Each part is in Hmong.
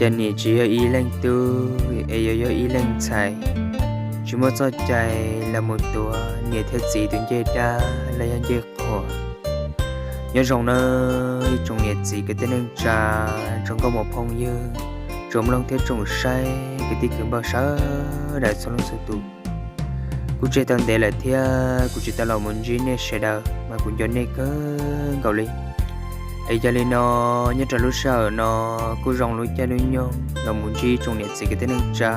Niam tsis yog ib leej tub es yuav yog ib leej ntxhais, tsis muaj txoj cai los mus tuav niam thiab txiv tus ncej dab los yog ncej qhuas. Nyob zoo nawb ib tsoom niam txiv kwv tij neej tsa, tsoom nkauj muam phooj ywg, tsoom mloog thiab tsoom saib kwv tij kwv npawg sawv daws txhua leej txhua tus. Kuv tseg tau ntev lawm thiab kuv tsis tau los mus ntsib nej sawv daws mas kuv nco nej kawg nkaus li. Es yog li no, nyob rau lub sij hawm no kuj zoo lub caij lub nyoog los mus ntsib tsoom niam txiv kwv tij neej tsa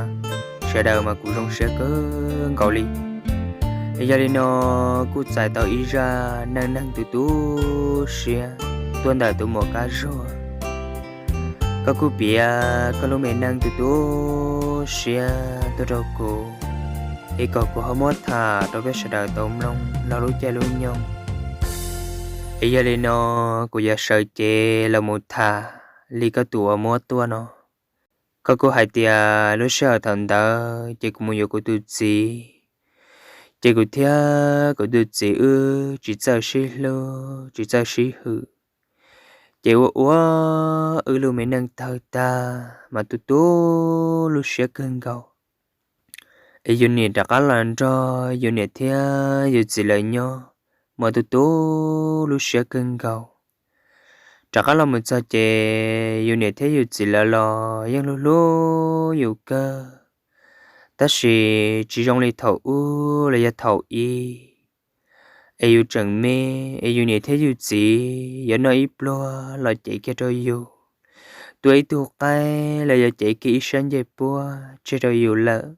sawv daws mas kuv zoo siab kawg nkaus li. Es yog li no, kuj txais tau ib zaj neej neeg tu tu siab tuaj ntawm tus muam Kab Zuag. Koj kuj piav koj lub me neej tu tu siab tuaj rau kuv, es kom kuv ho muab tham rau peb sawv daws tau mloog lub caij lub nyoog. Es yog li no, kuv yuav sawv cev los mus tham li koj tus uas muab tuaj no. Koj kuj hais tias lub sij hawm thaum ntawd ces kuv mus yuav kuv tus txiv, ces kuv thiab kuv tus txiv wb tsis txawj sib hlub tsis txawj sib hwm, ces ua ua wb lub me neej tawg tag mas tu tu lub siab kawg nkaus. Es yus niam rov qab los nrog yus niam thiab yus txiv lawv nyob mas tu tu lub siab kawg nkaus. Rov qab los mus txog ces yus niam thiab yus txiv lawv los yeej hlub hlub yus kawg, tab sis tsis zoo li thaum ub los yog thaum ub es yus tseem me, es yus niam thiab yus txiv yuav noj ib pluag los cev kiag rau yus, tua ib tug qaib los yog cev kiag ib sab ncej puab tseg rau yus lawm.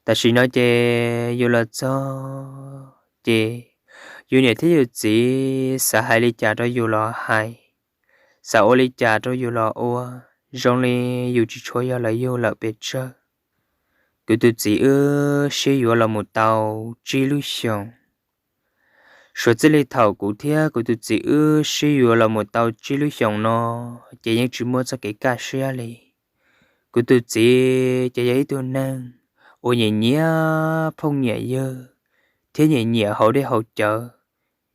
Tam sim no ces yus los txog ces yus niam thiab yus txiv xav hais li cas rau yus los hais, xav ua li cas rau yus los ua, zoo li yus tsis tshua yog lawv yug lawm pes tsawg. Kuv tus txiv wb sib yuav los mus tau tsib lub xyoos. Suav txij li thaum kuv thiab kuv tus txiv wb sib yuav los mus tau tsib lub xyoos no ces yeej tsis muaj txoj kev kaj siab li. Kuv tus txiv ces yog ib tug neeg uas nyiam nyiam phooj nyiam ywg thiab nyiam nyiam haus dej haus cawv,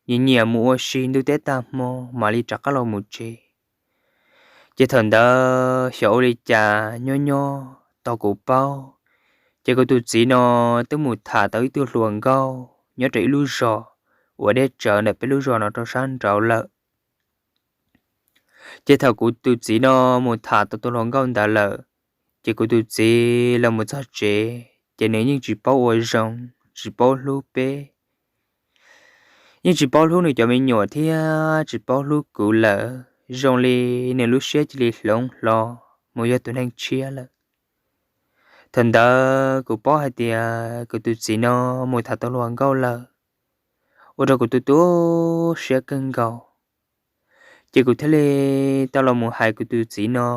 nyiam nyiam mus ua si ntuj teb tag hmo mam li rov qab los mus tsev. Ces thaum ntawd xyov ua li cas nyob nyob tau kuv paub, ces kuv tus txiv no twb mus tham tau ib tug hluas nkauj nyob rau ib lub zos uas deb tsawv ntawm peb lub zos no rau sab nraud lawm. Ces thaum kuv tus txiv no mus tham tau tus hluas nkauj ntawd lawm, ces kuv tus txiv los mus txog tsev ces nws yeej tsis paub ua zoo, tsis paub hlub peb, yeej tsis paub hlub nws cov me nyuam thiab tsis paub hlub kuv lawm, zoo li nws lub siab cia li hloov hlo mus yog tus neeg tshiab lawm. Thaum ntawd kuv paub hais tias kuv tus txiv no mus tham tau hluas nkauj lawm, ua rau kuv tu tu siab kawg nkaus. Ces kuv thiaj li tau los mus hais kuv tus txiv no,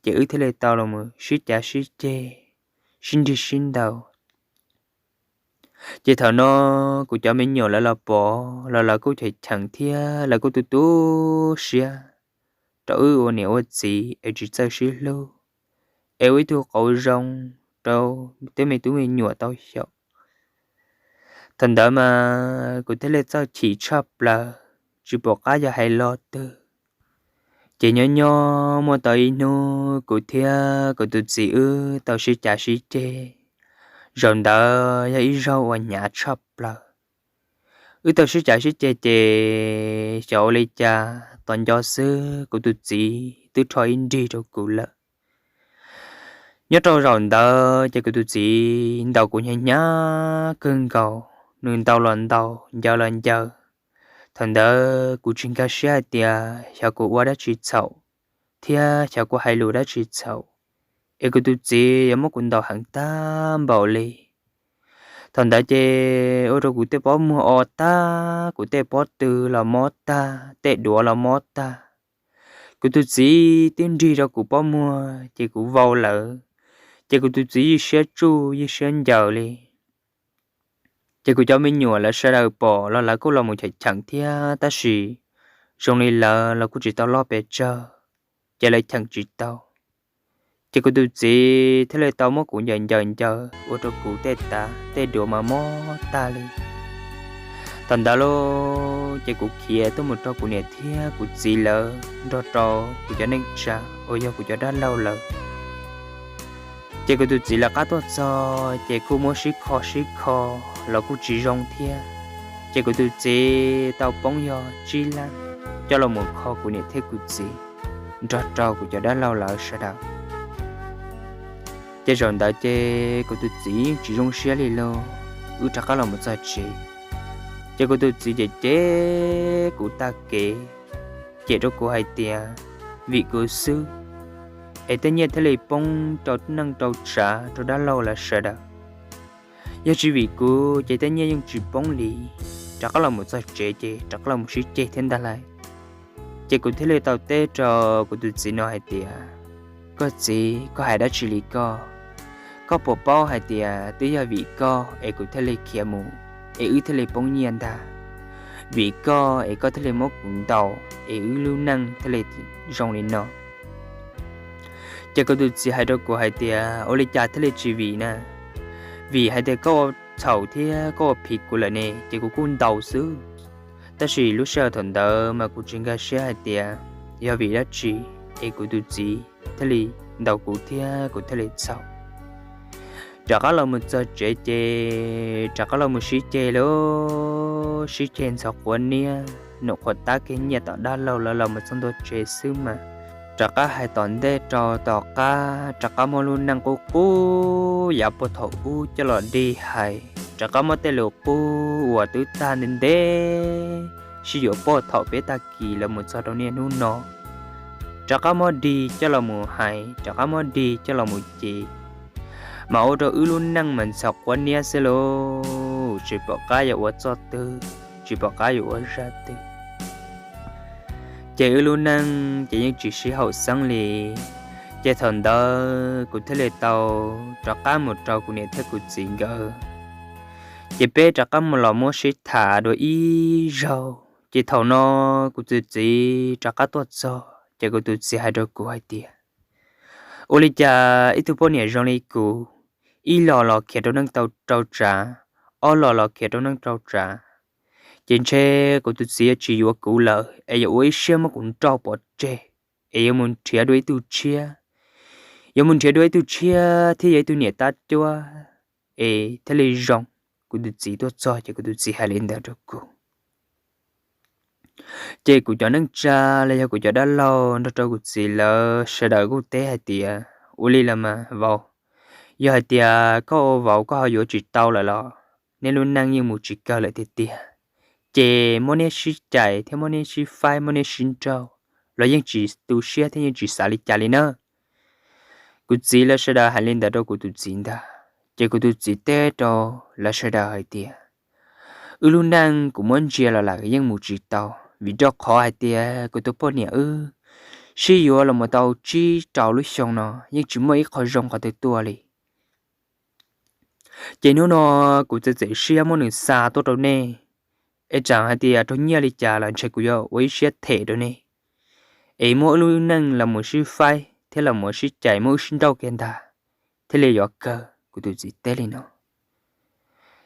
ces wb thiaj li tau los mus sib cav sib ceg, sib nrig sib ntaus. Ces thaum no kuv cov me nyuam lawv los pom los lawv kuj cheem cheem thiab lawv kuj tu tu siab rau wb ua niam ua txiv es tsis txawj sib hlub, es ua ib tug qauv zoo rau tej me tub me nyuam tau xyaum. Thaum ntawd mas kuv thiaj li txawj chim tshaj plaws, tsis pom qab yog hais lo twg. Ces nyob nyob muaj tau ib hnub kuv thiab kuv tus txiv wb tau sib cav sib ceg, zaum ntawd yog ib zaug uas hnyav tshaj plaws. Wb tau sib cav sib ceg ces xyov ua li cas tos nco xwb kuv tus txiv twb rho ib nrig rau kuv lawm. Nyob rau zaum ntawd ces kuv tus txiv ntaus kuv hnyav hnyav kawg nkaus, nws ntaus los ntaus, ncaws los ncaws. Thaum ntawd kuv tsis nkag siab hais tias xyov kuv ua dab tsi txhaum, thiab xyov kuv hais lus dab tsi txhaum, es kuv tus txiv yuav muab kuv ntaus heev tag npaum li. Thaum ntawd ces ua rau kuv tej pob muag o tag, kuv tej pob tw los mob tag, tej duav los mob tag. Kuv tus txiv twb nrig rau kuv pob muag ces kuv vau lawm, ces kuv tus txiv yeej siab tsuj yeej siab ncaws li. Ces kuv cov me nyuam lawv sawv daws pom los lawv kuj los mus cheem cheem thiab, tab sis zoo li lawv los kuj tsis tau loj pes tsawg, ces lawv cheem tsis tau. Ces kuv tus txiv thiaj li tau muab kuv ncaws ncaws ncaws ua rau kuv tej tav tej duav mas mob tag li. Thaum ntawd los ces kuv khiav tuaj mus rau kuv niam thiab kuv txiv lawv nrog rau kuv cov neej tsa uas yog kuv cov dab laug lawv. Ces kuv tus txiv lawv qab tuaj txog ces kuj muab sib kho sib kho los kuj tsis zoo thiab. Ces kuv tus txiv tau poob yog tsib lab coj los mus kho kuv niam thiab kuv txiv nrog rau kuv cov dab laug lawv sawv daws. Ces zaum ntawd ces kuv tus txiv yeej tsis zoo siab li lauj, wb rov qab los mus txog tsev. Ces kuv tus txiv cem cem kuv tag kev, cem rau kuv hais tias vim kuv xwb es tej nyiaj thiaj li poob rau neej rau tsav rau dab laug lawv sawv daws. Yog tsis vim kuv ces tej nyiaj yeej tsis poob li. Rov qab los mus txog tsev ces rov qab los mus sib ceg thiab ntag lauj. Ces kuv thiaj li tau teb rau kuv tus txiv no hais tias, koj txiv, koj hais dab tsi li koj? Koj puas paub hais tias twb yog vim koj es kuv thiaj li khiav mus, es wb thiaj li poob nyiaj ntag. Vim koj es koj thiaj li muab kuv ntaus es wb lub neej thiaj li zoo li no. Ces kuv tus txiv hais rau kuv hais tias ua li cas thiaj li tsis vim na? Vim hais tias koj ua txhaum thiab koj ua phiv kuv lawm ne ces kuv kuj ntaus xwb. Tab sis lub sij hawm thaum ntawd mas kuv tsis nkag siab hais tias yog vim dab tsi es kuv tus txiv thiaj li ntaus kuv thiab kuv thiaj li txhaum. Rov qab los mus txog tsev ces rov qab los mus sib ceg lauj, sib ceg ntxhov quav niab, num qhuav tab kiag nyiaj tom dab laug lawv los mus txog ntua tsev xwb mas rov qab hais tom ntej rau tom qab, rov qab muab lub neej qub qub yav puag thaum ub coj los dig hais, rov qab muab tej lus qub uas twb tag ntev ntev sib yuav puag thaum peb tag kis los mus txog rau niaj hnub no rov qab muab dig coj los mus hais, rov qab muab dig coj los mus cem, mas ua rau wb lub neej mas ntxhov quav niab xwb lauj, tsis pom qab yuav ua txoj twg, tsis pom qab yuav ua zaj twg. Ces wb lub neej ces yeej tsis sib haum xeeb li. Ces thaum ntawd kuv thiaj li tau rov qab mus rau kuv niam thiab kuv txiv nkawd. Ces peb rov qab mus los muab sib tham dua ib zaug, ces thaum no kuv tus txiv rov qab tuaj txog ces kuv tus txiv hais rau kuv hais tias, ua li cas ib tug poj niam zoo li kuv, ib los los khiav rau neej tau rau tsav, ob los los khiav rau neej rau tsav, ces ntshe kuv tus txiv yuav tsis yuav kuv lawm es yuav ua ib siab muab kuv nrauj pov tseg, es yuav mus nrhiav dua ib tug tshiab, yuav mus nrhiav dua ib tug tshiab thiab yog ib tug niam tab cuab es thiaj li zoo. Kuv tus txiv tuaj txog ces kuv tus txiv hais li ntawd rau kuv. Ces kuv cov neej tsa los yog kuv cov dab laug nrog rau kuv txiv lawv sawv daws kuj teb hais tias, ua li los mas vauv, yog hais tias koj ua vauv koj ho yuav tsis tau lawm los nej lub neej yeej mus tsis kawg lawm tiag tiag. Ces muab nej sib cais thiab muab nej sib faib muab nej sib nrauj los yeej tsis tu siab thiab yeej tsis xav li cas li na. Kuv txiv lawv sawv daws hais li ntawd rau kuv tus txiv ntag. Ces kuv tus txiv teb rau lawv sawv daws hais tias, wb lub neej kuv muab ntsia los lawm yeej mus tsis tau, vim rau qhov hais tias kuv tus poj niam wb sib yuav los mus tau tsib rau lub xyoo no yeej tsis muaj ib qho zoo qhov twg tuaj li. Ces hnub no kuv txiav txim siab muab nws xa tuaj rau nej, es txawm hais tias raug nyiaj li cas los ntshe kuv yuav ua ib siab them rau nej, es muab wb lub neej los mus sib faib thiab los mus sib cais muab wb sib nrauj kiag ntag, thiaj li yuav kawg. Kuv tus txiv teb li no.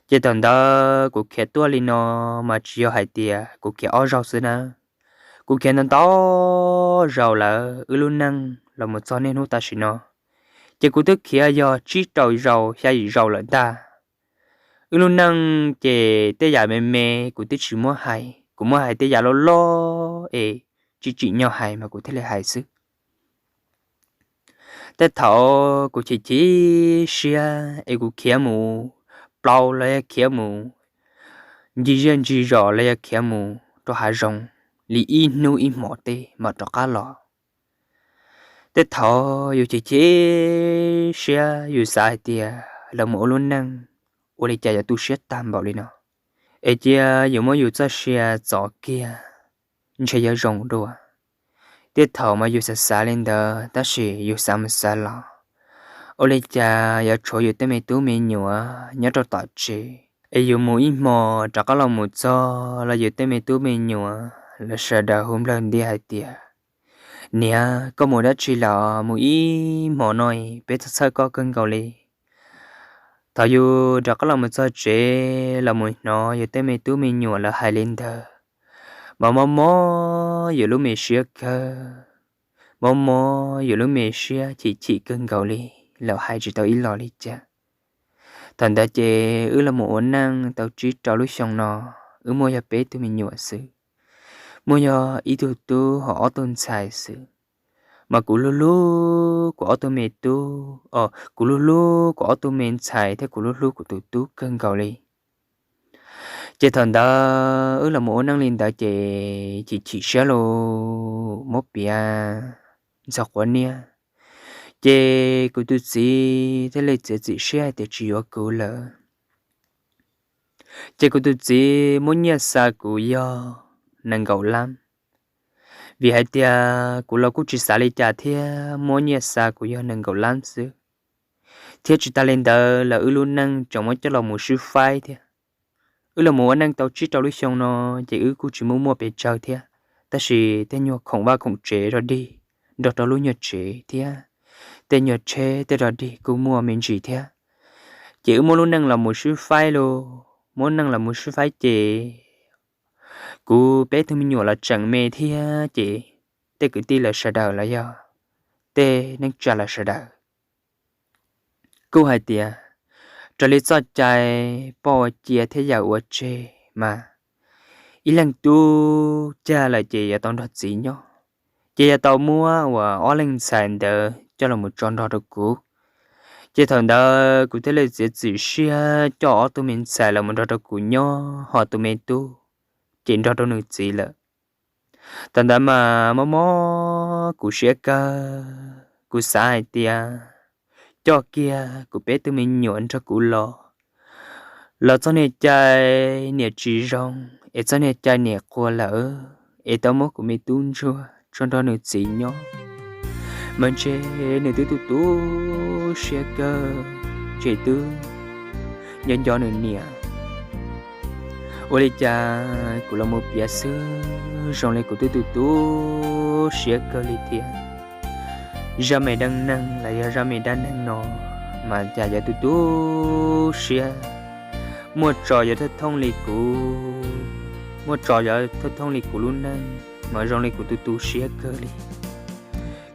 Ces thaum ntawd kuv khiav tuaj li no mas tsis yog hais tias kuv khiav ob zaug xwb na, kuv khiav ntau ntau zaus lawm wb lub neej los mus txog niaj hnub tam sim no. Ces kuv twb khiav yog tsib rau zaus xya yim zaus lawm ntag. Wb lub neej ces tej yam me me kuv twb tsis muab hais, kuv muab hais tej yam loj loj es tsis tsim nyog hais mas kuv thiaj li hais xwb. Tej thaum kuv chim chim siab es kuv khiav mus plaub los yog khiav mus ncig zej ncig zos los yog khiav mus rau hav zoov li ib hnub ib hmos tej mam rov qab los. Tej thaum yus chim chim siab yus xav hais tias los mus ua lub neej ua li cas yuav tu siab tag npaum li no, es cia yus muab yus txoj sia txov kiag ntshe yuav zoo dua. Tej thaum mas yus xav xav li ntawd tab sis yus xav mus xav los, ua li cas yuav tshuav yus tej me tub me nyuam nyob rau tom tsev, es yus mus ib hmos rov qab los mus txog los yus tej me tub me nyuam los sawv daws hu nplawg ntias hais tias, niam, koj mus dab tsi los mus ib hmos no, peb txhawj txhawj koj kawg nkaus li. Thaum yus rov qab los mus txog tsev los mus hnov yus tej me tub me nyuam lawv hais li ntawd, mas mob mob yus lub me siab kawg, mob mob yus lub me siab chim chim kawg nkaus li, lawv hais tsis tau ib los li cas. Thaum ntawd ces wb los mus ua neej tau tsib rau lub xyoo no, wb muaj yog peb tug me nyuam xwb, muaj yog ib tug tub ho ob tug ntxhais xwb. Mas kuv hlub hlub kuv ob tug me tub, kuv hlub hlub kuv ob tug me ntxhais thiab kuv hlub hlub kuv tus tub kawg nkaus li. Ces thaum ntawd wb los mus ua neej li ntawd ces chim chim siab los muab piav ntxog quav niab, ces kuv tus txiv thiaj li txiav txim siab hais tias tsis yuav kuv lawm. Ces kuv tus txiv muab nyiaj xa kuv yog nees nkaum lab, vim hais tias kuv los kuj tsis xav li cas thiab, muab nyiaj xa kuv yog nees nkaum lab xwb. Thiab tsis tas li ntawd los wb lub neej tseem muab coj los mus swb faib thiab. Wb los mus ua neej tau tsib rau lub xyoo no, ces wb kuj tsis muaj muaj pes tsawg thiab, tab sis tej nyuag khoom vaj khoom tsev rog dig, nrog rau lub nyuag tsev thiab tej nyuag tsheb tej rog dig kuj muaj me ntsis thiab. Ces wb muab lub neej los mus swb faib los, muab neej los mus swb faib ces kuv peb tug me nyuam los tseem me thiab, ces tej kwv tij lawv sawv daws los yog tej neej tsa lawv sawv daws kuj hais tias raws li txoj cai poj ua cia thiab yawm ua tseg mas ib leeg tub cag lawm ces yuav tau nrog txiv nyob, ces yuav tau muab uas ob leeg ntxhais ntawd coj los tso nrog rau kuv. Ces thaum ntawd kuv thiaj li txiav txim siab coj ob tug me ntxhais los mus nrog rau kuv nyob, ho tus me tub ces nrog rau nws txiv lawm. Thaum ntawd mas mob mob kuv siab kawg, kuv xav hais tias coj kiag kuv peb tug me nyuam nrog kuv los, los txoj niag cai niam tsis zoo, es txoj niag cai niam quas lawm, es tau muab kuv me tub ntsuag tso nrog nws txiv nyob. Mas ntshe nws twb tu tu siab kawg, ntshe twb nco nco nws niam. Ua li cas kuv los mus piav xwb zoo li kuv twb tu tu siab kawg li thiab. Zaj me dab neeg los yog zaj me dab neeg no mas cas yuav tu tu siab, muaj tso yuav thooj thooj li kuv, muaj tso yuav thooj thooj li kuv lub neej, mas zoo li kuv tu tu siab kawg li.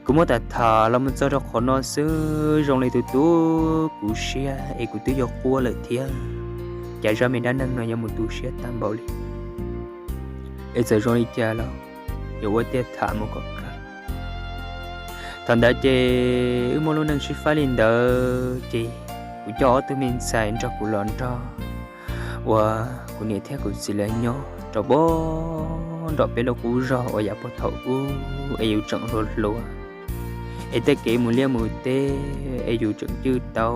Kuv muab tham tham los mus txog rau qhov no xwb zoo li tu tu kuv siab es kuv twb yuav quaj lawm thiab. Cas zaj me dab neeg no yuav mus tu siab tag npaum li, es txawm zoo li cas los yuav ua tiag tham mus kom kawg. Thaum ntawd ces wb muaj lub neej sib faib li ntawd ces kuv coj ob tug me ntxhais nrog kuv los nrog uas kuv niam thiab kuv txiv lawv nyob rau pem nram peb lub qub zog uas yav puag thaum ub es yus tseem hluas hluas, es tej kev mus liaj mus teb es yus tseem cwj tau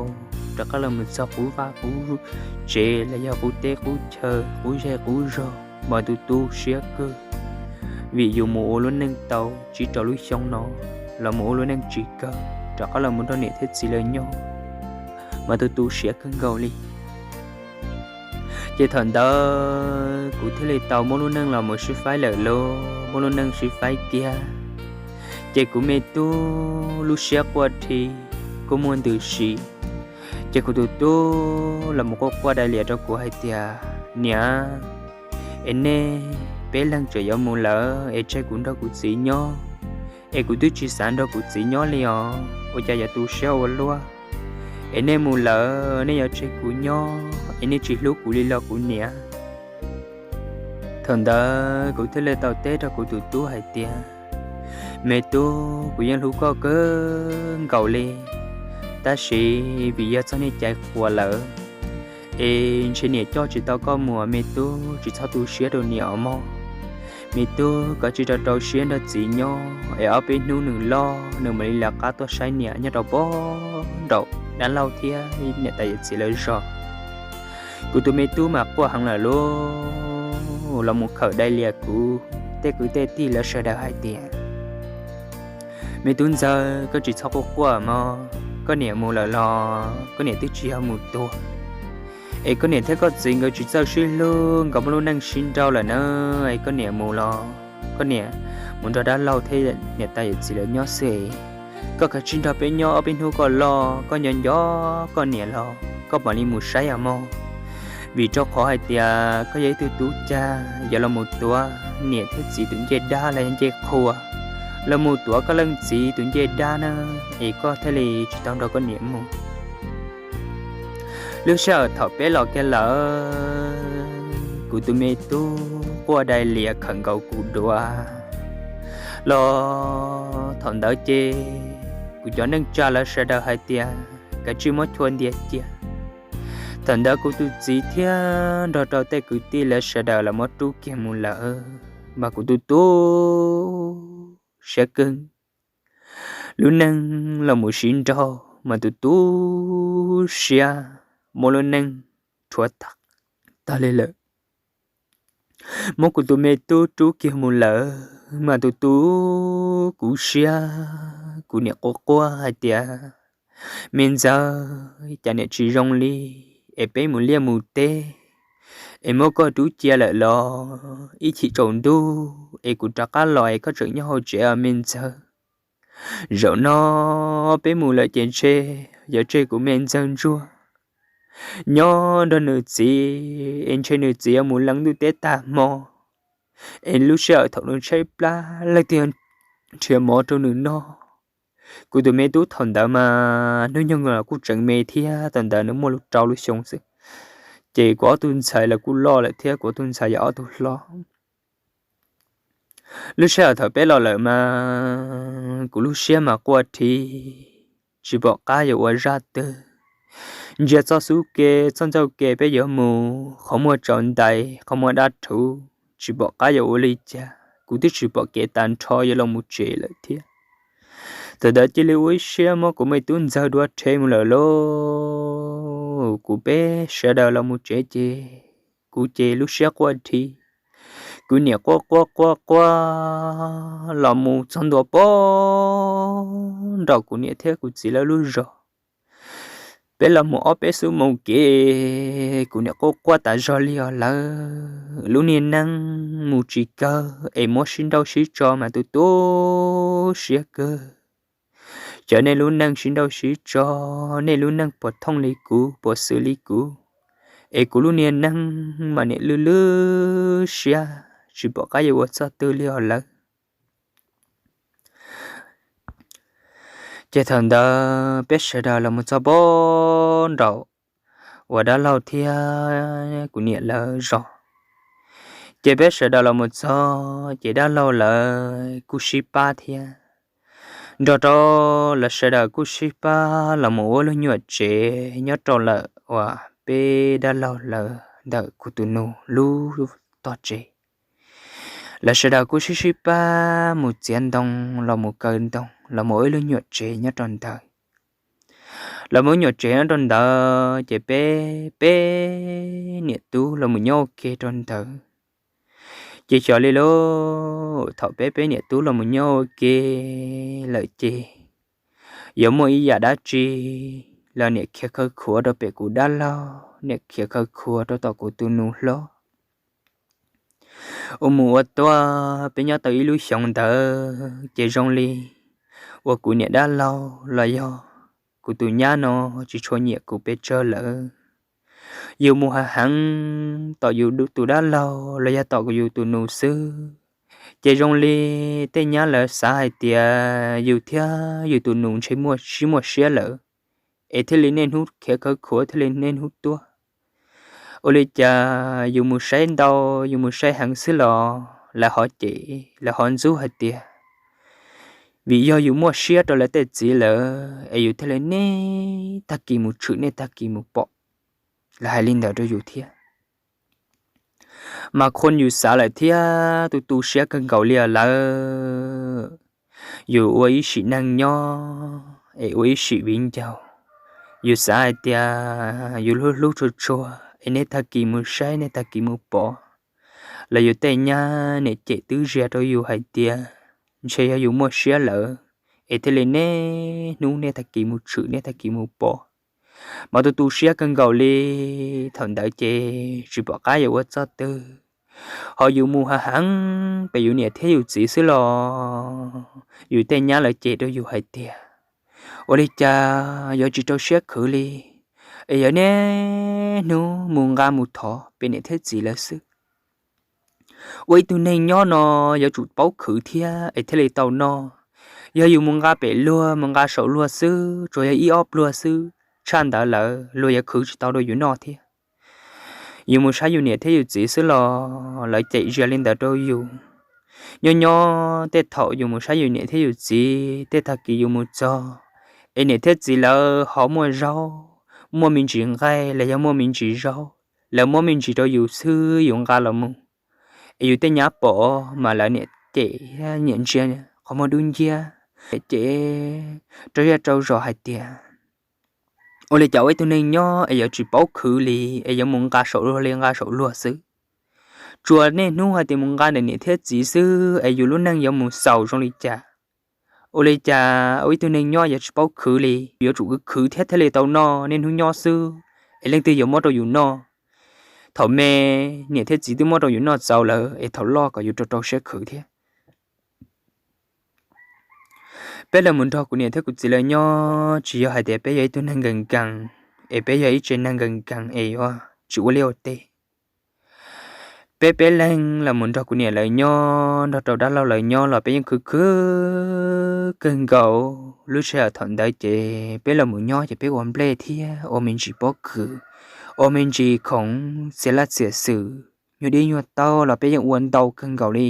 rov qab los mus txog qub vaj qub tsev los yog qub teb qub chaw qub zej qub zog mas tu tu siab kawg, vim yus mus ua lub neej tau tsib rau lub xyoo no los mus ua lub neej tsis kawg, rov qab los mus nrog niam thiab txiv lawv nyob mas tu tu siab kawg nkaus li. Ces thaum ntawd kuv thiaj li tau muab lub neej los mus sib faib lawm lauj, muab lub neej sib faib kiag. Ces kuv me tub lub siab quaj dhi kuj muaj ntws si. Ces kuv tus tub los mus quaj quaj dai lias rau kuv hais tias, niam, es nej peb leeg tseem yuav mus lawm es tseg kuv nrog kuv txiv nyob, es kuv twb tsis xav nrog kuv txiv nyob li os, ua cas yuav tu siab ua luaj. Es nej mus lawm nej yuav tseg kuv nyob es nej tsis hlub kuv li los kuv niam? Thaum ntawd kuv thiaj li tau teb rau kuv tus tub hais tias, me tub, kuv yeej hlub koj kawg nkaus li, tab sis vim yog txoj niag cai qhuas lawm es ntshe niam coj tsis tau koj mus, me tub tsis txhob tu siab rau niam os mog. Me tub, koj cia li rau rau siab nrog txiv nyob es ob peb hnub nws loj nws mam li lawv qab tuaj saib niam nyob rau pem nraum dab laug thiab niam tais yawm txiv lawv zos. Kuv tus me tub mas quaj heev lawm lauj, los mus khawm dai lias kuv tej kwv tej tij lawv sawv daws hais tias, me tub ntxawg, koj tsis txhob quaj quaj mog, koj niam mus lawm los koj niam twb tsis yog mus tuag, es koj niam thiab koj txiv nkawd tsis txawj sib hlub, nkawd muaj lub neej sib nrauj lawm na, es koj niam mus los koj niam mus nrog dab laug thiab niam tais yawm txiv lawv nyob xwb es, koj kav tsij nrog peb nyob ob peb hnub koj loj, koj nco nco koj niam los koj mam li mus saib os mog. Vim rau qhov hais tias koj yog ib tug tub cag, yog los mus tuav niam thiab txiv tus ncej dab los yog ncej qhua, los mus tuav koj leej txiv tus ncej dab na, es koj thiaj li tsis tau nrog koj niam mus. Lub sij hawm thaum peb los kiag lawm, kuv tus me tub quaj dai lias khawm nkaus kuv duav los. Thaum ntawd ces kuv cov neej tsa lawv sawv daws hais tias kav tsij muab chua ntiav cia. Thaum ntawd kuv tus txiv thiab nrog rau tej kwv tij lawv sawv daws los muab rub kiag mus lawm, mas kuv tu tu siab kawg. Lub neej los mus sib nraug mas tu tu siab, muab lub neej rhuav tag li lawm. Muab kuv tus me tub rub kiag mus lawm mas tu tu kuv siab, kuv niam quaj quaj hais tias, me ntxawg, cas niam tsis zoo li, es peb mus liaj mus teb, es muab koj rub cia lawm los ib chim tsaus ntuj es kuv rov qab los es koj tseem nyob hauv tsev os me ntxawg. Zaum no peb mus lawm ces ntshe yuav tseg kuv me ntxawg ntsuag nyob nrog nws txiv, es ntshe nws txiv yuav mus leej ntuj teb tag hmo, es lub sij hawm thaum nws tshaib plab leej twg nrhiav mov rau nws noj. Kuv tus me tub thaum ntawd mas hnub nyoog los kuj tseem me thiab, thaum ntawd nws muaj li rau lub xyoo xwb, ces kuv ob tug ntxhais los kuj loj lawm thiab, kuv ob tug ntxhais yog ob tug hlob. Lub sij hawm thaum peb los lawm mas kuv lub siab mas quaj dhi, tsis pom qab yuav ua zaj twg. Ntsia txoj xub ke, txoj ntxuaj ke peb yuav mus, qhov muag tsaus ntais, qhov muag dab rhuv, tsis pom qab yuav ua li cas, kuv twb tsis pom kev tag nrho yuav los mus tsev lawm thiab. Thaum ntawd cia li ua ib siab muab kuv me tub ntxawg dua rhe mus lawm lauj. Kuv peb sawv daws los mus tsev ces kuv ces lub siab quaj dhi. Kuv niam quaj quaj quaj quaj los mus txog ntua pem nraum kuv niam thiab kuv txiv lawv lub zos. Peb los mus ob peb xuab moos kev, kuv niam quaj quaj tas zog li os lawm. Lub niag neej mus tsis kawg es muab sib nrauj sib tso mas tu tu siab kawg. Cov nej lub neej sib nrauj sib tso, nej lub neej puas thooj li kuv, puas xws li kuv, es kuv lub niag neej mas niam lwj lwj siab tsis pom qab yuav ua txoj twg li os lawm. Ces thaum ntawd peb sawv daws los mus txog pem nraum uas dab laug thiab kuv niam lawv zos. Ces peb sawv daws los mus txog ces dab laug lawv kuj sib pab thiab, nrog rau lawv sawv daws kuj sib pab los mus ua lub nyuam tsev nyob rau lawm uas peb dab laug lawv ntawm kuv tus nus lub tog tsev. Lawv sawv daws kuj sib sib pab mus txiav ntoo, los mus kaw ntoo, los mus ua ib lub nyuam tsev nyob rau ntawd. Los mus nyuam tsev nyob rau ntawd ces peb, peb niam tub los mus nyob ua ke rau ntawd. Ces xyov li lauj, thaum peb, peb niam tub los mus nyob ua ke lawm ces yuav muaj ib yam dab tsi los niam khiav khawv khuav rau pem kuv dab laug, niam khiav khawv khuav rau tom kuv tus nus hlob. Ua mus ua tuaj peb nyob tau ib lub xyoos ntawd ces zoo li uas kuv niam dab laug los yog kuv tus nyab no tsis tshua nyiam kuv pes tsawg lawm. Yus mus hav heev tom yus tus dab laug los yog tom yus tus nus xwb, ces zoo li tej nyab lawv xav hais tias yus thiab yus tus nus ntshe muaj sib muaj siab lawm, es thiaj li niaj hnub khiav khawv khuav thiaj li niaj hnub tuaj. Ua li cas yus mus saib ntau, yus mus saib heev xwb los lawv ho cem, lawv ho ntxub hais tias vim yog yus muaj siab rau lawv tej txiv lawm es yus thiaj li niaj tag kis mus tshwm niaj tag kis mus pom. Lawv hais li ntawd rau yus thiab. Mas khua yus xav lawm thiab tu tu siab kawg nkaus li os lawm. Yus ua ib sim neej nyob es ua ib sim viv ncaus, yus xav hais tias yus hlub hlub tshua tshua es niaj tag kis mus saib niaj tag kis mus pom, los yus tej nyab niam cem twb zias rau yus hais tias ntshe yog yus muaj siab lawm es thiaj li niaj hnub niaj tag kis mus tshwm niaj tag kis mus pom. Mas tu tu siab kawg nkaus li. Thaum ntawd ces tsis pom qab yuav ua txoj twg, ho yus mus hav heev pem yus niam thiab yus txiv xwb los yus tej nyab lawv cem rau yus hais tias ua li cas yuav tsis rau siab khwv li, es yog niaj hnub mus nqa mus thov pem niam thiab txiv lawv xwb. Ua ib tug neeg nyob no yuav tsum paub khwv thiab es thiaj li tau noj. Yog yus mus nqa pem luag mus nqa saum luag xwb tsuas yog ib ob pluag xwb, tshaj ntawd lawm luag yuav khwv tsis tau rau yus noj thiab. Yus mus saib yus niam thiab yus txiv xwb los lawv cem zias li ntawd rau yus. Nyob nyob tej thaum yus mus saib yus niam thiab yus txiv, tej tag kis yus mus txog es niam thiab txiv lawv ho muaj zaub, muaj me ntsis nqaij los yog muaj me ntsis zaub, lawv muab me ntsis rau yus xwb yus nqa los mus, es yus tej nyab pom mas lawv niam cem, niam ntsia qhov muag dub nciab, niam cem rau zej rau zos hais tias, ua li cas ua ib tug neeg nyob es yuav tsis paub khwv li, es yuav mus nqa saum luag li nqa saum luag xwb. Tsuas niaj hnub hais tias mus nqa ntawm niam thiab txiv xwb es yus lub neej yuav mus xaus zoo li cas? Ua li cas ua ib tug neeg nyob yuav tsis paub khwv li, yuav tsum khwv khwv thiab thiaj li tau noj, niaj hnub nyob xwb es leej twg yuav muab rau yus noj? Thaum me niam thiab txiv twb muab rau yus noj txaus lawm es thaum loj kom yus rau rau siab khwv thiab. Peb los mus nrog kuv niam thiab kuv txiv lawv nyob tsis yog hais tias peb yog ib tug neeg nkees nkees, es peb yog ib tsev neeg nkees nkees es yuav tsis ua liaj ua teb. Peb peb leeg los mus nrog kuv niam lawv nyob, nrog rau dab laug lawv nyob los peb yeej khwv khwv kawg nkaus. Lub sij hawm thaum ntawd ces peb los mus nyob ces peb ua nplej thiab ua me ntsis pob kws, ua me ntsis khoom txias laj txias xwm, nyuag dib nyuag taub los peb yeej ua ntau kawg nkaus li.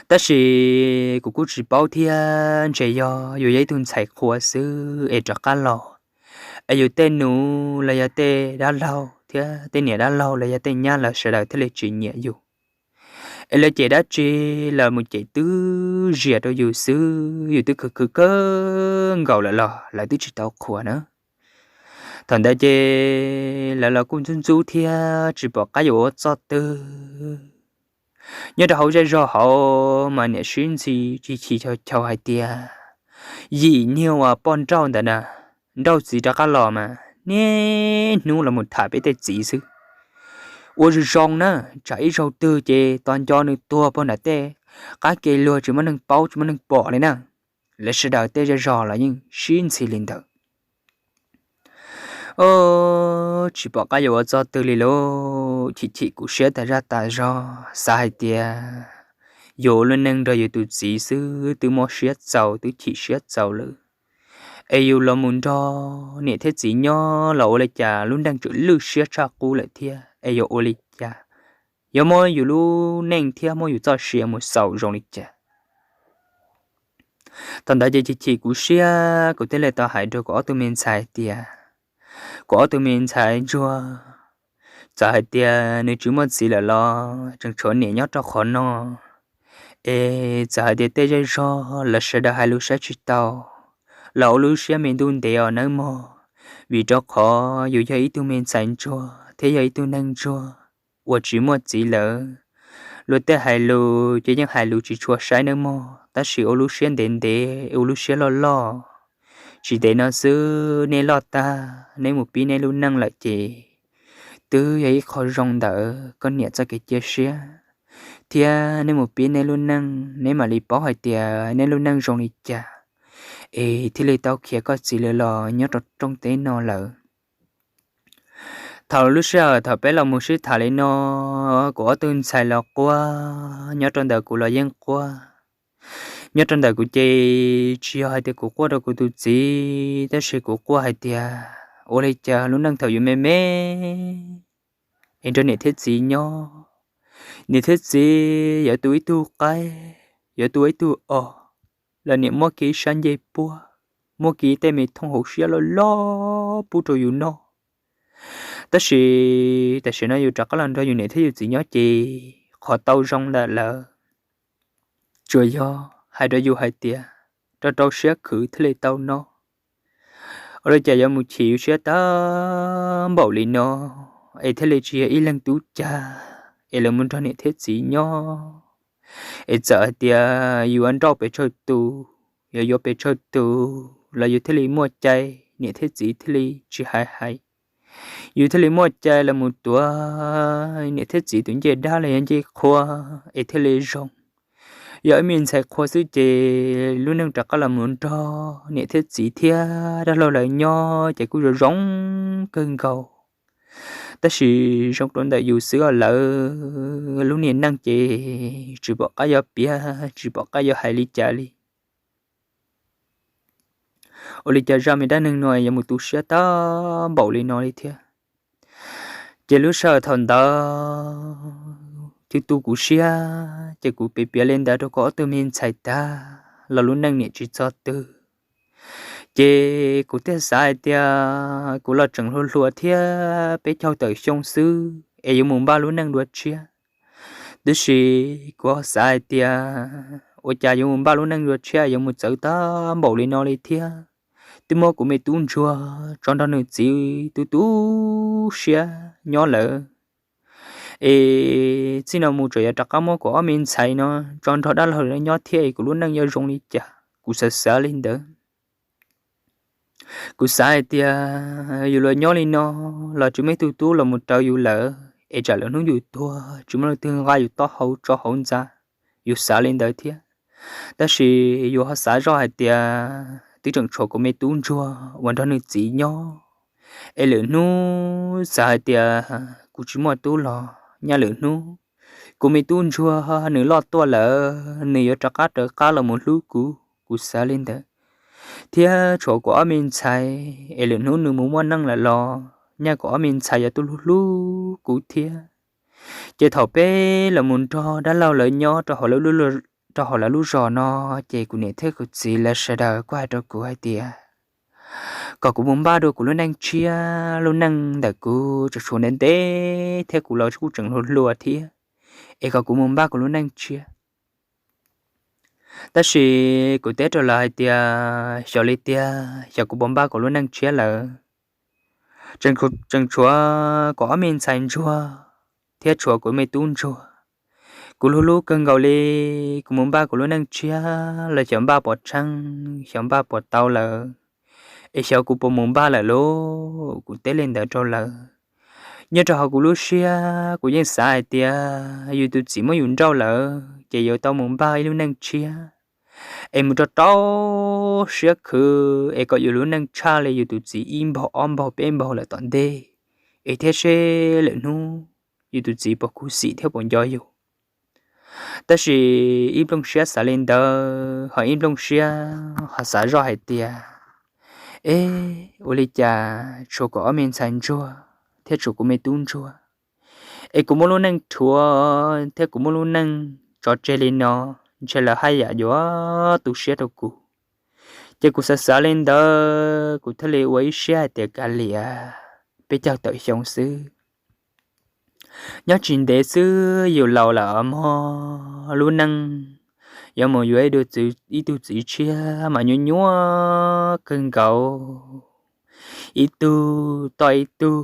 Tab sis kuv kuj tsis paub thiab, ntshe yog yus yog ib tug ntxhais qhua xwb es rov qab los, es yus tej nus los yog tej dab laug thiab tej niam dab laug los yog tej nyab lawv sawv daws thiaj li tsis nyiam yus. Es lawv cem dab tsi los mus cem twb zias rau yus xwb, yus twb khwv khwv kawg nkaus lawm los lawv twb tsis tau qhuas na. Thaum ntawd ces lawv los kuj ntxub ntxub thiab tsis pom qab yuav ua txoj twg. Nyob rau hauv zej zog hauv mas niam sib ntxhi chim chim chau chau hais tias, yim niag uas poj nrauj ntawd na, nrauj txiv rov qab los mas niaj hnub los mus tham peb tej txiv xwb. Ua zoo zoo na, tsam ib zaug twg ces tos nco nws tuag puag nram tej qab ke luag tsis muaj neeg paub tsis muaj neeg pom li na. Lawv sawv daws tej zej zog los yeej sib ntxhi li ntawd. Tsis pom qab yuav ua txoj twg li lauj, chim chim kuv siab tas zaj tas zog xav hais tias yus ua lub neej nrog yus tus txiv xwb twb mob siab txaus twb chim siab txaus lawm, es yus los mus nrog niam thiab txiv nyob los ua li cas lub neej tseem lwj siab tshaj qub lawm thiab, es yuav ua li cas, yuav muab yus lub neej thiab muab yus txoj sia mus xaus zoo li cas. Thaum ntawd ces chim chim kuv siab kuv thiaj li tau hais rau kuv ob tug me ntxhais tias, kuv ob tug me ntxhais ntsuag, txawm hais tias nws tsis muaj txiv lawm los tseem tshuav niam nyob rau qhov no, es txawm hais tias tej zej zog lawv sawv daws hais lus saib tsis taus los ua lub siab me ntuj ntev os nawb mog, vim rau qhov yus yog ib tug me ntxhais ntsuag thiab yog ib tug neeg ntsuag uas tsis muaj txiv lawm. Luag tej hais lus ces yeej hais lus tsis tshua saib nawb mog, tab sis ua lub siab ntev ntev ua lub siab loj loj. Tsis ntev no xwb nej loj tag neb mus pib neb lub neej lawm ces twb yog ib qho zoo ntawm koj niam txoj kev cia siab, thiab neb mus pib neb lub neej neb mam li paub hais tias neb lub neej zoo li cas, es thiaj li tau khiav koj txiv lawv los nyob rau rooj teb no lawm. Thaum lub sij hawm thaum peb los mus sib tham li no, kuv ob tug ntxhais los quaj, nyob rau ntawm kuv los yeej quaj. Nyob rau ntawm kuv ces tsis yog hais tias kuv quaj rau kuv tus txiv, tab sis kuv quaj hais tias ua li cas lub neej thaum yus me me es nrog niam thiab txiv nyob, niam thiab txiv yuav tu ib tug qaib, yuav tu ib tug os, los niam muab kiag ib sab ncej puab, muab kiag tej me thooj hauv siab loj loj pub rau yus noj. Tab sis tam sim no yus rov qab los nrog yus niam thiab yus txiv nyob ces qhov tau zoo ntawm lawv tsuas yog hais rau yus hais tias rau rau siab khwv thiaj li tau noj. Ua li cas yuav mus chim yus siab tag npaum li no, es thiaj li tsis yog ib leeg tub cag es lawv mus nrog niam thiab txiv nyob. Es txawm hais tias yus yuav nrauj pes tsawg tus, yuav yuav pes tsawg tus los yus thiaj li muaj cai, niam thiab txiv thiaj li tsis hais hais. Yus thiaj li muaj cai los mus tuav niam thiab txiv tus ncej dab los yog ncej qhua, es thiaj li zoo. yog ib me ntxhais qhua xwb ces lub neej rov qab los mus nrog niam thiab txiv thiab dab laug lawv nyob ces kuj zoo zoo kawg nkaus. Tab sis zoo rau ntawm yus xwb os, lawv lub niag neej ces tsis pom qab yuav piav, tsis pom qab yuav hais li cas li. Ua li cas zaj me dab neeg no yuav mus tu siab tag npaum li no li thiab? Ces lub sij hawm thaum ntawd twb tu kuv siab, ces kuv piav piav li ntawd rau kuv ob tug me ntxhais tag los lub neej niam tsis txog twg. Ces kuv thiaj xav hais tias kuv los tseem hluas hluas thiab peb caug tawm xyoo xwb es yuav mus npaj lub neej dua tshiab. Tiam sis kuv ho xav hais tias ua cas yuav mus npaj lub neej dua tshiab yuav mus txawv tag npaum li no li thiab. Twb muab kuv me tub ntsuag tso nrog nws txiv tu tu siab nyob lawm, es txij no mus tseem yuav rov qab muab kuv ob me ntxhais no tso nrog dab laug nyob thiab es kuv lub neej yuav zoo li cas. Kuv xav xav li ntawd. Kuv xav hais tias yus los nyob li no los tsis muaj ib tug tub los mus raws yus lawm es tsam lwm hnub yus tuag tsis muaj leej twg nqa yus taub hau tso hauv ntxa. Yus xav li ntawd thiab, tab sis yus ho xav zoj hais tias twb tseem tshuav kuv me tub ntsuag uas nrog nws txiv nyob, es lwm hnub xav hais tias kuv tsis muaj tub los nyaj lwm hnub kuv me tub ntsuag nws loj tuaj lawm nws yuav rov qab rov qab los mus hlub kuv. Kuv xav li ntawd, thiab tshuav kuv ob me ntxhais es lwm hnub nws mus muaj neej lawm los nyaj kuv ob me ntxhais yuav tuaj hlub hlub kuv thiab. Ces thaum peb los mus nrog dab laug lawv nyob rau hauv lawv lub zos no, ces kuv niam thiab kuv txiv lawv sawv daws kuj hais rau kuv hais tias kom kuv mus npaj dua kuv lub neej tshiab, lub neej ntawm kuv tseem tshuav ntev ntev thiab kuv los kuj tseem hluas hluas thiab, es kom kuv mus npaj kuv lub neej tshiab. Tab sis kuv teb rau lawv hais tias xyov li tiag, xyov kuv puas npaj kuv lub neej tshiab lawm. Tseem tshuav kuv ob me ntxhais ntsuag thiab tshuav kuv me tub ntsuag. Kuv hlub hlub kawg nkaus li, kuv mus npaj kuv lub neej tshiab los xyov npaj puas tsheej, xyov npaj puas tau lawm, es xyov kuv puas mus npaj lawm lauj. Kuv teb li ntawd rau lawv. Nyob rau hauv kuv lub siab kuv yeej xav hais tias yus tus txiv muab yus nrauj lawm ces yuav tau mus npaj ib lub neej tshiab es mus rau rau siab khwv es kom yus lub neej tshaj li yus tus txiv ib npaug ob npaug peb npaug lawm tom ntej, es thiab seb lwm hnub yus tus txiv puas khuv xim thiab puas nco yus. Tab sis ib nplooj siab xav li ntawd ho ib nplooj siab ho xav zoj hais tias, es ua li cas tshuav kuv ob me ntxhais ntsuag thiab tshuav kuv me tub ntsuag, es kuv muab lub neej rhuav thiab kuv muab lub neej tso tseg li no, ntshe lawv haj yam yuav tu siab rau kuv. Ces kuv xav xav li ntawd kuv thiaj li ua ib siab hais tias kav liam, peb caug tawm xyoo xwb, nyob tsis ntev xwb yus laus lawm os mog. Lub neej yuav mus yuav ib tug txiv tshiab mas nyuaj nyuaj kawg nkaus, ib tug toj ib tug,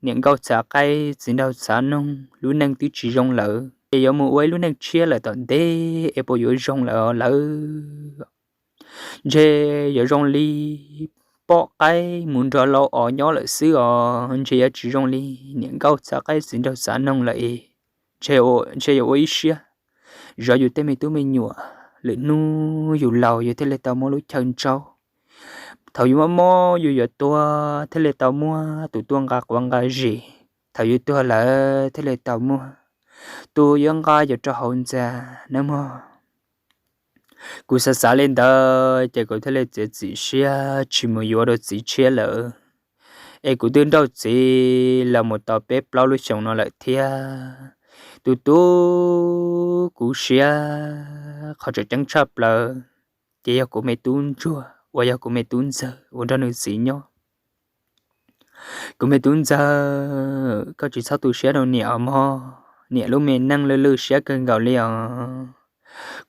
niam nkauj txhav qaib txiv nraug txhav noog, lub neej twb tsis zoo lawm ces yuav mus ua ib lub neej tshiab lawm tom ntej es puas yuav zoo lawm lawv? Ntshe yuav zoo li poj qaib mus nrog lau os nyob lawm xwb os, ntshe yuav tsis zoo li niam nkauj txhav qaib txiv nraug txhav noog lawm es ntshe yuav ua ib siab zov yus tej me tub me nyuam, lwm hnub yus laus yus thiaj li tau muaj lub chaw ntsaub. Thaum yus mob mob yus yuav tuag thiaj li tau muaj tus tuaj nqa quav nqa zis, thaum yus tuag lawm thiaj li tau muaj tus yuav nqa yus rau hauv ntxa nawb mog. Kuv xav xav li ntawd ces kuv thiaj li txiav txim siab tsis mus yuav dua txiv tshiab lawm. Es kuv twb nrauj txiv los mus tau peb plaub lub xyoos no lawm thiab. Tus tub kuv siab qhov tseem ceeb tshaj plaws ces yog kuv me tub ntsuag uas yog kuv me tub ntxawg uas nrog nws txiv nyob. Kuv me tub ntxawg, koj tsis txhob tu siab rau niam os mog, niam lub me neej lwj lwj siab kawg nkaus li os.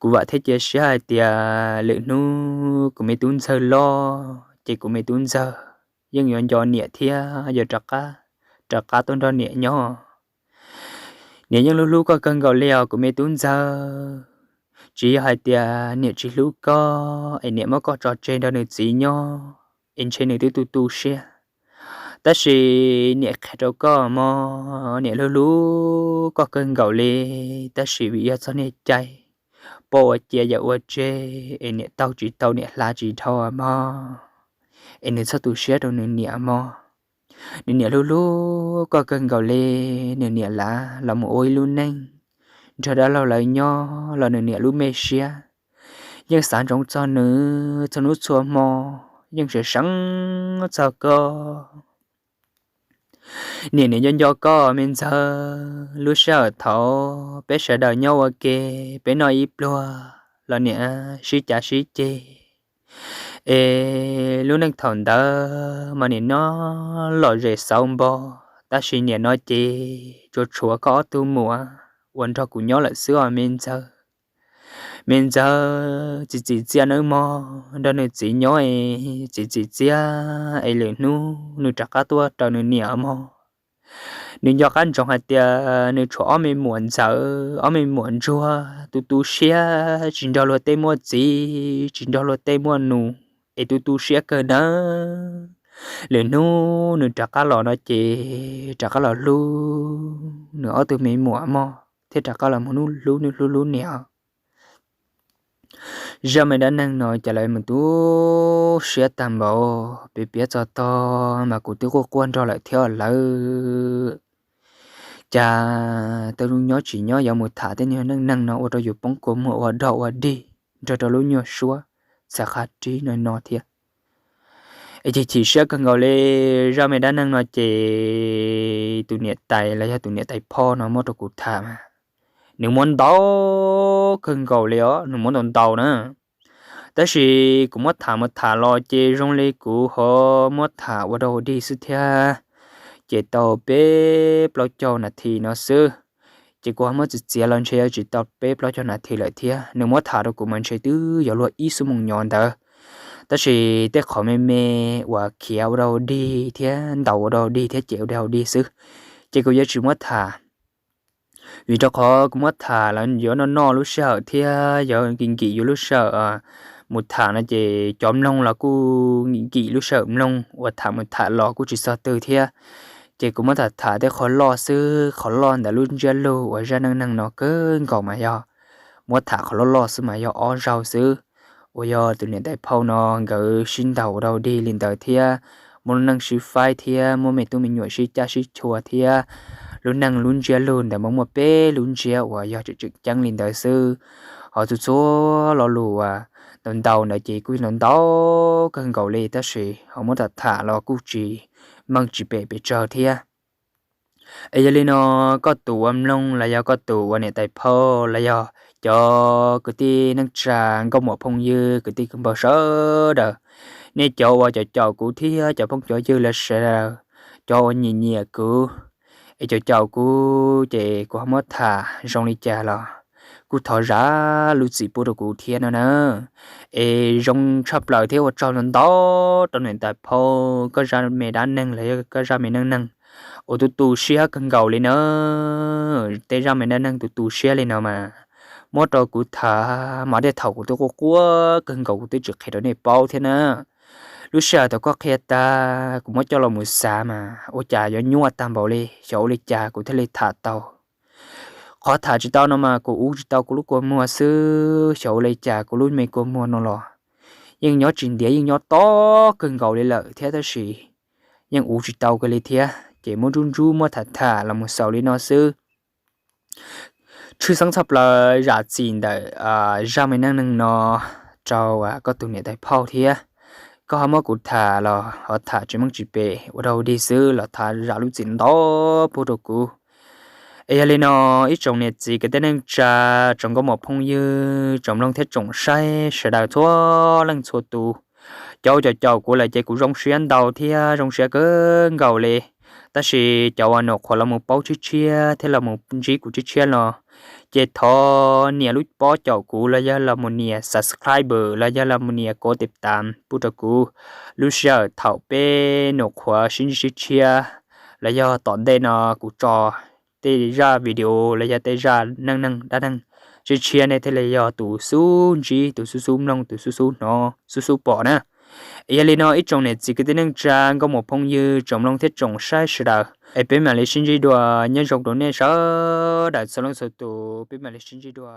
Kuv vam thiab cia siab hais tias lwm hnub kuv me tub ntxawg loj ces kuv me tub ntxawg yeej yuav nco niam thiab yuav rov qab, rov qab tuaj nrog niam nyob. Niam yeej hlub hlub koj kawg nkaus li os kuv me tub ntxawg. Tsis yog hais tias niam tsis hlub koj es niam muab koj tso tseg nrog nws txiv nyob es ntshe nws twb tu tu siab. Tab sis niam qhia rau koj mog, niam hlub hlub koj kawg nkaus li, tab sis vim yog txoj niag cai poj ua cia yawm ua tseg es niam taug tsis tau niam hla tsis dhau mog. Es nws txhob tu siab rau nws niam mog. Nws niam hlub hlub koj kawg nkaus li, nws niam lav los mus ua ib lub neej nrog dab laug lawv nyob los nws niam lub me siab yeej xav ntsoov txog nws txhua hnub txhua hmo, yeej seev seev txog koj. Niam niam nco nco koj me ntxawg, lub sij hawm thaum peb sawv daws nyob ua ke, peb noj ib pluag los niam sib cav sib ceg, es lub neej thaum ntawd mas niam noj lom zem xauv npo, tab sis niam no ces tsuas tshuav koj ob tug muam uas nrog kuv nyob lawm xwb os me ntxawg. Me ntxawg, txiv txiv txiaj nawb mog, nrog nws txiv nyob es txiv txiv txiaj es lwm hnub nws rov qab tuaj raws nws niam mog. Nws nco qab ntsoov hais tias nws tshuav ob me muam ntxawm ob me muam ntsuag tu tu siab tsis nrog luag tej muaj txiv tsis nrog luag tej muaj nus es tu tu siab kawg nawb. Lwm hnub nws rov qab los no ces rov qab los hlub nws ob tug me muam mog thiab rov qab los mus hlub hlub niam. Zaj me dab neeg no cas lawv mus tu siab tag npaum, piav piav txog tog mas kuv twb quaj quaj nrog lawm thiab lawm. Cas tej lub nyob tsis nyob yuav mus tham tej neeg neeg no ua rau yus poob kua muag ua dog ua dig nrog rau lub nyuag suab txhav qha rib no no thiab. Es chim chim siab kawg nkaus li, zaj me dab neeg no ces tus niam tais los yog tus niam tais phauj no muab rau kuv tham mas nws muab ntau kawg nkaus li os, nws muab ntau ntau na. Tab sis kuv muab tham mus tham los ces zoo li kuv ho muab tham ua dog ua dig xwb thiab, ces tau peb plaub caug nas this no xwb. Ces kuv ho muab txiav txiav los ntshe yuav tsis tau peb plaub caug nas this lawm thiab, nws muab tham rau kuv mas ntshe twb yuav luag ib xuab moos nyob ntawd. Tab sis tej qhov me me uas khiav ua dog ua dig thiab ntaus ua dog ua dig thiab cem ua dog ua dig xwb, ces kuv yuav tsis muab tham. Vim rau qhov kuv muab tham lawv yuav noj noj lub sij hawm thiab yuav nkim nkim yus lub sij hawm mus tham no ces cov mloog los kuj nkim lub sij hawm mloog uas tham mus tham los kuj tsis txog twg thiab. Ces kuv muab tham tham tej qhov loj xwb, qhov loj ntawm lub ntsiab lus uas zaj neej neeg no kawg nkaus mas yog muab tham qhov loj loj xwb mas yog ob zaug xwb, uas yog tus niam tais phauj no nkawd sib ntaus ua dog dig li ntawd thiab, muaj lub neej sib faib thiab muaj me tub me nyuam sib caj sib chua thiab, lub neej lub ntsiab lus ntawd mas muaj peb lub ntsiab uas yog tseem tseem ceeb li ntawd xwb. Ho txhua txhua lo lus uas ntau ntau ntawd ces kuj ntau ntau kawg nkaus li tab sis ho muab tham tham los kuj tsis meej tsis pem pes tsawg thiab. Es yog li no, koj tus ua mloog los yog koj tus ua niam tais phauj los yog cov kwv tij neej tsa nkauj muam phooj ywg kwv tij kwv npawg sawv daws, nej cov uas caum caum kuv thiab cov phooj cov ywg lawv sawv daws, cov uas nyiam nyiam kuv, es caum caum kuv ces kuv ho muab tham zoo li cas los kuj thov zam lub txim pub rau kuv thiab no na. Es zoo tshaj plaws thiab ua tsaug ntau ntau rau niam tais phauj koj zaj me dab neeg los yog koj zaj me neej neeg uas tu tu siab kawg nkaus li na. Tej zaj me dab neeg tu tu siab li no mas muab rau kuv tham mas tej thaum kuv twb quaj quaj kawg nkaus kuv twb tsis qhia rau nej paub thiab na. Lub sij hawm thaum koj qhia tag kuv muab coj los mus xav mas ua cas yuav nyuaj tag npaum li, xyov ua li cas kuv thiaj li tham tau. Qhov tham tsis tau no mas kuv uv tsis tau kuv lub kua muag xwb, xyov ua li cas kuv lub me kua muag no los yeej nyob tsis ntiav, yeej nyob tob kawg nkaus li lawm thiab tab sis yeej uv tsis tau kiag li thiab, ces muab ntsub ntsub muab tham tham los mus xaus li no xwb. Tshwj xeeb tshaj plaws zam txim ntawm zaj me neej neeg no rau koj tus niam tais phauj thiab. Koj ho muab kuv tham los ho tham tsis meej tsis pem ua dog dig xwb los thov zam lub txim ntau pub rau kuv. Es yog li no, ib tsoom niam txiv kwv tij neej tsa, tsoom nkauj muam phooj ywg, tsoom mloog thiab tsoom saib sawv daws txhua leej txhua tus, cov ua caum caum kuv lawm ces kuv zoo siab ntau thiab zoo siab kawg nkaus li. Tab sis cov uas nyuam qhuav los mus paub tshiab tshiab thiab los mus ntsib kuv tshiab tshiab no, ces thov nias lub pob caum kuv los yog los mus nias subscribe los yog los mus nias kov tes tas pub rau kuv. Lub sij hawm thaum peb nyuam qhuav sib ntsib tshiab tshiab los yog tom ntej no kuv tso tej zaj video los yog tej zaj neej neeg dab neeg tshiab tshiab nej thiaj li yog tus xub ntsib, tus xub xub mloog, tus xub xub hnov, xub xub pom na. Es yog li no, ib tsoom niam txiv kwv tij neej tsa nkauj muam phooj ywg, tsoom mloog thiab tsoom saib sawv daws, es peb mam li sib ntsib dua. Nyob zoo rau nej sawv daws txhua leej txhua tus, peb mam li sib ntsib dua.